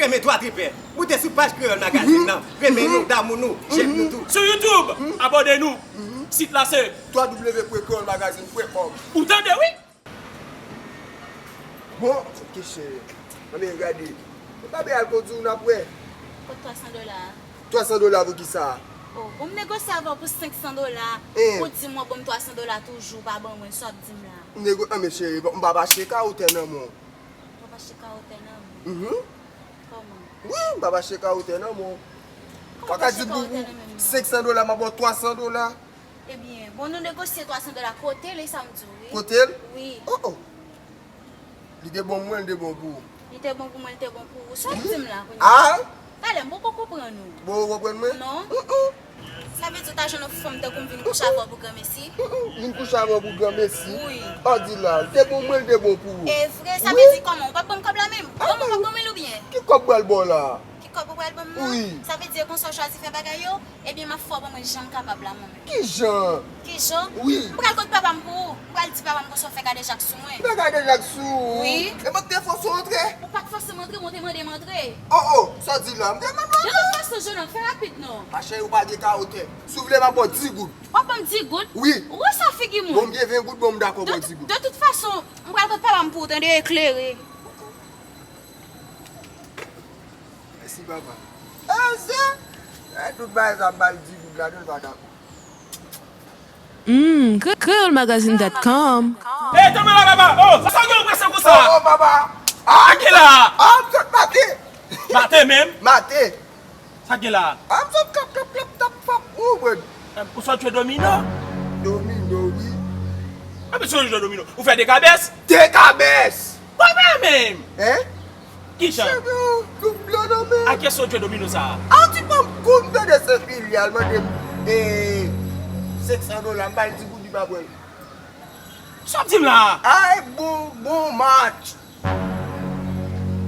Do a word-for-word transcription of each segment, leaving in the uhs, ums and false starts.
Renmen twa tripè. Moute sou paj Kreyòl Magazine nan. Renmen nou, damou nou, j'aime nou tou. Sou YouTube, abòne nou. Sit la se w w w pwen kreyòl magazine pwen kòm. Ou tande, wi? Bon, ok, cheri. Anben, gade. Mwen pa bay alkòl di w n ap wè. Kot twa san dola a? Twa san dola pou kisa? Oh, bon, m negosye avè w pou senk san dola. Ou di m w ap ban m twa san dola toujou, w pa ban mwen, sa w ap di m la? M nego-, anben, cheri, m pa mache ka otè nan men w. W ap achte kawotè nan men. Mhm. Kòman? Wi, m p ap achte kawotè nan men w. Kòman w pa ka di pou senk san dola, m ap ba w twa san dola. Ebyen, bon, nou negosye twa san dola. Kote l, e sa m di w, wi. Kote l? Wi. Oh, oh. Li te bon pou mwen, li te bon pou ou. Li te bon pou mwen, li te bon pou ou. Sa w ap di m la, kounye a? Ah! Talè, m poko konprann ou. Bon, ou konprann mwen? Non. Mm, mm. Sa vle di ou ta jwenn yon fanm tankou m vin kouche avè w pou granmesi? Mm, mm. Vin kouche avè w pou granmesi? Wi. Òdinal. Te bon mwen, te bon pou ou. E vre, sa vle di kòman? Ou p ap ban m kòb la menm? Kòman, ou p ap ban mwen l oubyen? Ki kòb pral ba w la? Ki kòb ou pral ban m nan? Wi. Sa vle di e konsa w chwazi fè bagay yo? Ebyen, m ap fè w ban mwen jan m kapab la, mwen menm. Ki jan? Ki jan? Wi. M pral kot papa m pou ou. M pral di papa m konsa w fè kadejak sou mwen. Fè kadejak sou ou? Wi. E mwen k te fòse w antre? Ou pa t fòse m antre, mwen te mande m antre. Oh, oh, sa w di la? M te mande w antre. De tout fason, jennonm, fè rapid non. Ma cheri, ou pa gen kawotè. Si w vle, m ap ba w dis goud. W ap ban m dis goud? Wi. Ou wè sa figi moun? Bon, m gen ven goud, bon, m dakò ba w dis goud. De tout fason, m pral kot papa m pou ou, tande, eklere. Mèsi, papa. E se, e tout bagay sa m ba l dis goud ladan l pa dakò. Hmm, kre-, kreyòl magazine dot com. E, tanmen la, papa. Oh, sa gen yon presyon konsa? Oh, oh, papa. Ah, ki la? Ah, m sot mate. Mate menm? Mate. Sa gen la? Ah, m sot kap, kap, kap, tap, fap. Ou, bwèd. Ou sot jwe domino? Domino, wi. Epi sot jwe domino. Ou fè dekabès? Dekabès! Papa menm! Hein? Ki jan? Champion, tout blan nan men. A kiyès ou jwe domino sa a? A, ti pòm kou m tande se filial mande m, e, senk san dola, m ba l di pou li pa pran l. Sa w ap di m la a? Ay, bon, bon match.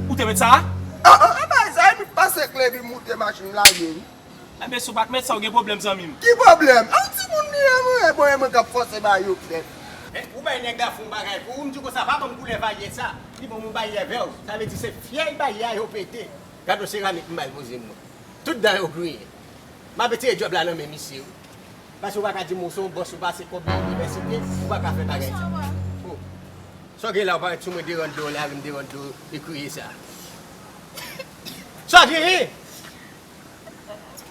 Ou te met sa a? Ah, ah, ah, bay sa, epi pase klè, epi moute machin lage, wi. Enben, si w pa t met sa, w gen pwoblèm, zanmi m. Ki pwoblèm? A, yon timoun li ye, mwen, mwen, mwen k ap fòse ba yo, frè. Men, ou bay nèg la fon bagay pou ou, m di konsa, pa ban m koulè valyè sa. Li ban m yon baryè vè, sa vle di se fyèl baryè a yo pete. Gad yon seramik m bay poze m mwen. Tout dan yo griyen. M ap retire djòb la nan men misye, wi. Paske ou pa ka di m ou se yon bòs, ou pase kòb nan inivèsite, ou pa ka fè bagay sa. Oh. Sa w gen la, ou parèt sou mwen devan do w, lari m devan do w, e kriye sa. Sa w genyen?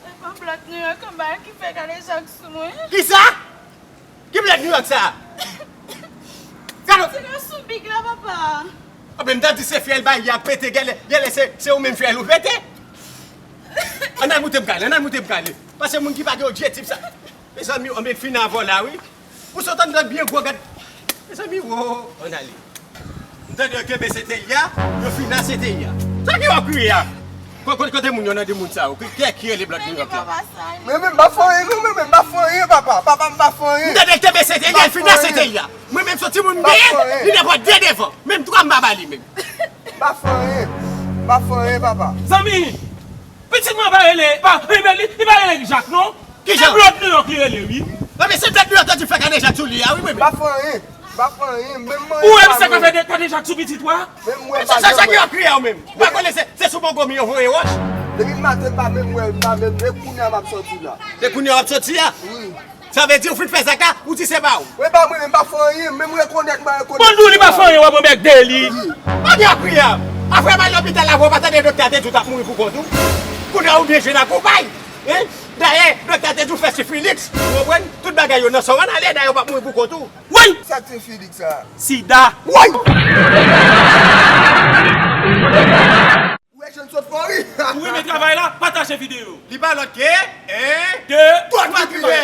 E pa blòd Nouyòk anba ki fè kadejak sou mwen. Kisa? Ki blòd Nouyòk sa? Gade. Ti gason big la, papa. Anben, m ta di se fyèl baryè a pete, genlè, genlè se, se ou menm fyèl ou pete. Ann al moute m prale, ann al moute m prale. Paske moun ki pa gen objektif sa. Mezanmi, anben fin avè w la, wi. Ou sot anndan byen gwo, gad. Mezanmi, wo, ann ale. M tande yo kenbe Senteyi a, yo finase Senteyi a. Sa ki w ap kriye a? Ko-, ko-, kote moun yo nan de moun sa yo? Ki, ki, ki rele blòd Nouyòk la? Men, men, m pa fè anyen, non, men, men, m pa fè anyen, papa. Papa, m pa fè anyen. M tande l kenbe Senteyi a, l finase Senteyi a. Mwen menm, se yon timoun m genyen, li nan pòt de devan. Menm twa m pa ba li menm. M pa fè anyen. M pa fè anyen, papa. Zanmi, pitit mwen pa rele, pa, li, li, li pa rele Jak, non. Ki jan? Se blòd Nouyòk li rele, wi. Non, men se blòd Nouyòk ki fè kadejak sou li a, wi, mwen menm. M pa fè anyen. M pa fè anyen. Menm mwen. Ou wè misye ka fè de, kadejak sou pitit ou a? Menm mwen pa janm wè. Sa, sa ki w ap kriye a ou menm? Ou pa konnen se, se sou Bongo m yo voye wòch? Depi maten m pa menm wè, m pa menm, e kounye a m ap soti la. E kounye a w ap soti a? Wi. Sa vle di ou fin fè zak la, ou di se pa ou. Wi, pa mwen menm, m pa fè anyen, menm rekonèt mwen rekonèt. Bon, di w li pa fè anyen, w ap anmède li. Wi. Ann al kriye a. Apre m al lopital la, ou pa tande doktè a te di w t ap mouri pou kont ou? Kounye a ou byen jwenn akoupay. Hein? Dayè, doktè a te di w fè sifiliks. Ou konprann? Tout bagay yo nan san w. Ann ale, dayè ou p ap mouri pou kont ou. Woy! Sa k te Felix sa? Sida. Woy! Ou wè jan l sot fò wi. Ou renmen travay la? Pataje videyo. Li pa lòt ke en, de, twa tripè.